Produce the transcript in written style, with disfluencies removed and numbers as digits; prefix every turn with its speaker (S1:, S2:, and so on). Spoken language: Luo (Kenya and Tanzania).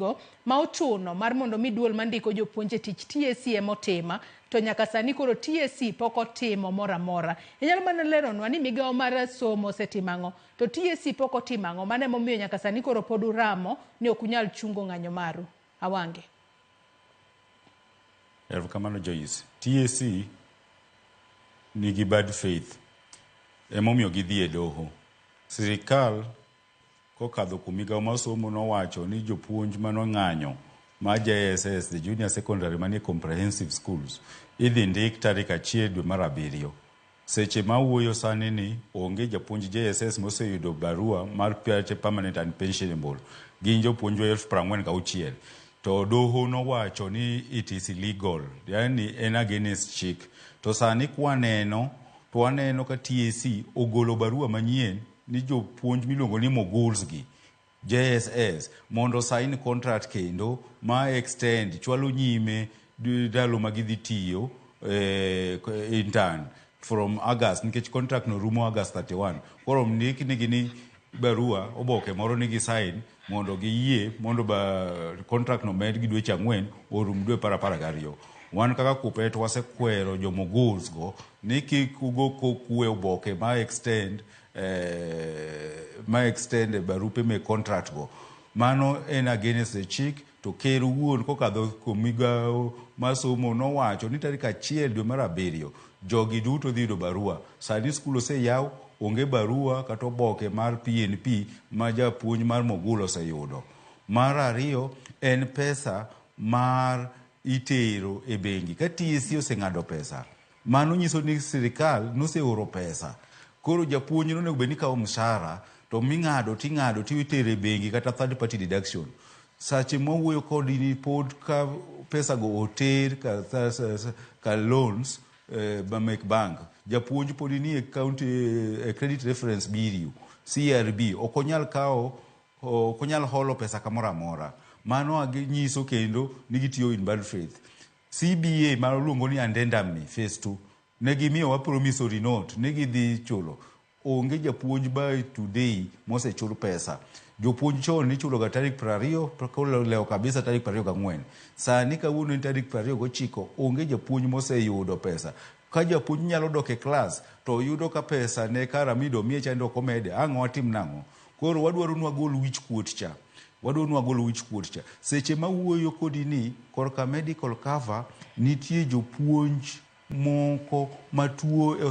S1: Go ma ochuno mar mondo mi duol mandiko jopuonj e tich TSC ema otima to nyaka sani koro TSC pok otimo moro amora. Inyalo mana leronwa ni migawo mar somo osetimo ang'o to TSC pok otimo ang'o mano emomiyo nyaka sani koro pod uramo ni ok unyal chungo ng'anyo maru. Awange.
S2: Erokamano Joyce. TSC nigi bad faith emomiyo gidhi e doho. Sirikal kokadho kuom migawo mar somo nowacho ni jopuonj manong'anyo ma JSS, the junior secondary manie comprehensive schools, idhi ndik tarik 1 dwe mar 7. Seche ma wuoyo sani ni onge japuonj JSS moseyudo barua mar permanent and pensionable. Gin jopuonjwa 46,000. To doho nowacho ni it is illegal, yani en against chik. To sani kwaneno, to waneno ka TSC ogolo barua manyien ni jopuonj miluongo ni moguls gi JSS mondo sign contract kendo ma extend chwalo nyime ndalo ma gidhi tiyo intern from August nikech contract no rumo August 31. Koro ndik nigi ni barua oboke moro ni gi sign mondo giyie mondo ba contract no med gi dweche 4 orum dwe par 12. Wan kaka KUPPET wasekwero jo moguls go ni kik ugo koko e oboke ma extend barupe me contract go. Mano en against the chik to ker wuon kokadho kuom migawo mar somo nowacho ni tarik 1 dwe mar 7 jogi duto dhi yudo barua. Sani skul oseyaw, onge barua kata oboke mar PNP ma japuonj mar mogul oseyudo. Mar ariyo en pesa mar itero e bengi. Ka TSC oseng'ado pesa, mano nyiso ni sirikal noseoro pesa. Koro japuonj nonego bed ni kawo mshahara to ming'ado ting'ado titere e bengi kata third party deduction. Sache mwawuoyo kodi ni pod ka pesa go oter ka loans mek bank. Japuonj pod nie county credit reference bureau CRB ok onyal kawo, ok onyal holo pesa kamoro amora. Mano nyiso kendo ni gitiyo in bad faith. CBA ma luongo ni addendum ni phase 2 ne gimiyowa promissory note ni gidhi chulo. Onge japuonj by today mosechul pesa. Jopuonj chon nichulo ga tarik 20 kolewo kabisa tarik 24. Sani kawuono en tarik 29, onge japuonj moseyudo pesa. Ka japuonj nyalo dok e klas to yudo ka pesa ne kara mido miye chande ok omede, ang' watim nang'o? Koro wadwaro ni wagol wich kuot cha. Wadwaro ni wagol wich kuot cha. Seche ma wuoyo kodi ni korka medical cover nitie jopuonj moko matuo e